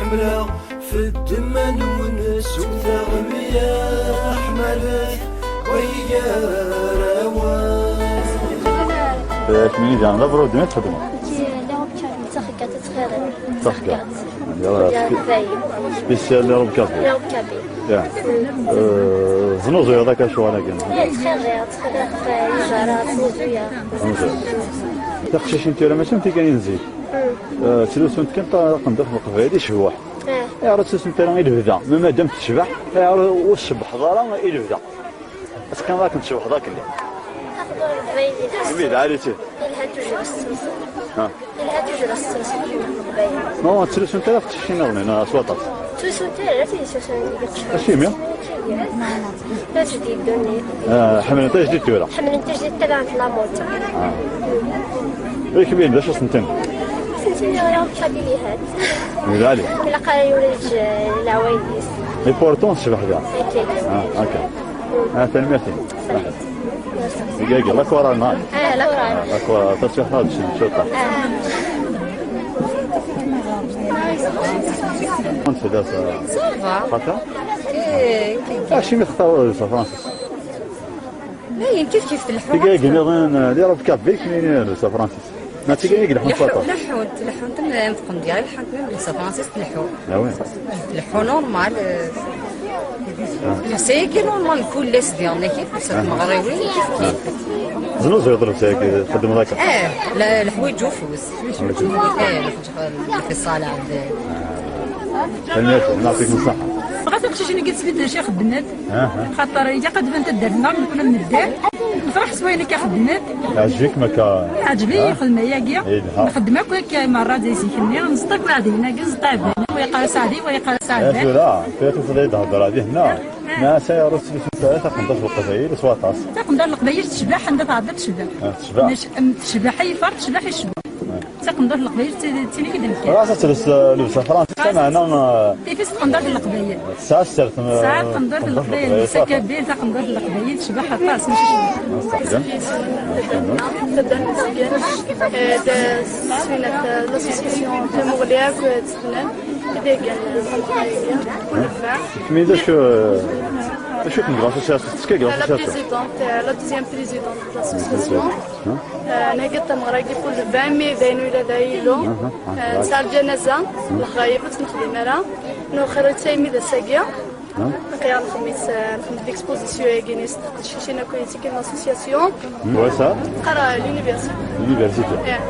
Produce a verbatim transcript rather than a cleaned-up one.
Ḥemmleɣ f ddemma-nwen s utaɣmi, ḥmalet waygar-awen. Kemmini daɣen d abrud i txeddmeḍ? Lliɣ d taxeggaṭ, ttxiḍiɣ. D taxeggaṭ. Yalla, spécial les robes kabyle. Les robes kabyle. Ya. Eh, znuzuyeḍ akka ccɣel-agi? Eh, ttxiḍiɣ, ttxiḍiɣ, eh, iẓra, znuzuyeɣ. Znuzuyeɣ. Tiqcicin tura mačči am tigayin n zik. Eh, ttlusunt kan taqendurt n leqbayel icewweḥ. Eh. Ayɣer ur ttlusunt ara i lebda? Ma madam tecbeḥ, ayɣer ur tcebbḥeḍ ara i lebda? Ad teqqimeḍ akken tcebḥeḍ akken. Aqbur n leqbayel yelha s... Imi d ɛali-tt. Yelha toujours s tmes. Ha. Yelha toujours s tmes n leqbayel. Ma ur ttlusunt ara teqcicin nniḍen, neɣ s waṭas? Ttlusunt ara, ara ttlusunt. Acimi? Tajdid ddunit. Ah, ḥemmlent ajdid tura. Ḥemmlent ajdid, tabɛent la mode. Ah. I kemmini, d acu senten? Senten ɣer kabili hat. Lali. Ilaq ara yurij, eh, leɛwayed-is. Et pourtant tecbeḥ da. Akka. Ah, akka. Ah, tanemmirt-im. Deg-agi, la Corona. Ah, la Corona. Ah, la Corona, taswiɛt ad tcum cwiṭ. Ah. Anta da sa? Ça va. Xata? Eh, acimi textareḍ sa Francis? Dayen kif kif tleḥḥu. Tigagi nniḍen, eh, les robes kabyles, kemmini, eh, s afransis. Ma tigagi leḥḥunt s waṭas. Leḥḥunt, leḥḥunt, m-, m tqendyar, leḥḥunt, m-, s afransis tleḥḥu. Ah oui. Tleḥḥu normal, eh, llebsa-agi normal, mkul ass diɣen, kif, s tmeɣriwin, kif, kif. Znuzuyeḍ llebsa-agi, txeddmeḍ akka? Eh, la, leḥwayeǧ ufus. Leḥwayeǧ ufus. Eh, leḥwayeǧ, leḥwayeǧ ṣṣalaḥ, eh. Tanemmirt, nɛṭik ṣṣeḥḥa. Bɣa tiqcicin-agi tesliḍ d acu i xeddment. Aha. Xaṭer ilaq ad d-tban taddart-nneɣ, nekkni am medden. Nefṛeḥ s wayen akka xeddment. Yeɛjeb-ikem akka? Yeɛjeb-iyi lxedma-agi. Yelha. Nxeddem akk akka merra di zik-nni. Nẓeṭṭ akk iɛdayen-agi, nẓeṭṭ iɛdayen. Wa yeqqar-as Ɛdi, wa yeqqar-as Ɛdi. Eh, tura, tura tufiḍ-iyi-d hedreɣ di hna. Eh. Ma asa ur tettlusumt ara taqendurt n Leqbayel s waṭas. Taqendurt n Leqbayel tecbeḥ, anda tɛedda tecbeḥ. Ah, tecbeḥ. Mac-, am-, tecbeḥ i yifar, tecbeḥ i ccbeḥ. Taqendurt n Leqbayel d tin, d tin i k-d-nefka. Ɣas ad tels, eh, llebsa fransis, lameɛna, eh, tifis taqendurt n Leqbayel. Tesɛa sser, eh, tesɛa taqendurt n Leqbayel, llebsa kabyle, taqendurt n Leqbayel tecbeḥ aṭas, mačči cwiṭ. Taddart n Tezgan, eh, d, s-, s-, l'association Tamuɣli akk, eh, d-sefnan, ad d-heggan, eh, kul nfeɛ. Kemmini d acu, eh, d acu-kem deg l'association? Tettekka deg l'association? La présidente, eh, la deuxième présidente de l'association. Hein? Eh, nagi tameɣra-agi pour le vingt mai, d ayen ula d ay illu. Aha, aha. Eh, nesɛa lǧanaza, lexrayeb ur tt-nexdim ara. Nuxer-itt aymi d ass-agi. Aql-aɣ nxemmem-itt, eh, nxemmem-d l'exposition-agi-nni s teqcicin akk yettikin l'association. Wasa? Qqareɣ l'université. L'université. Eh.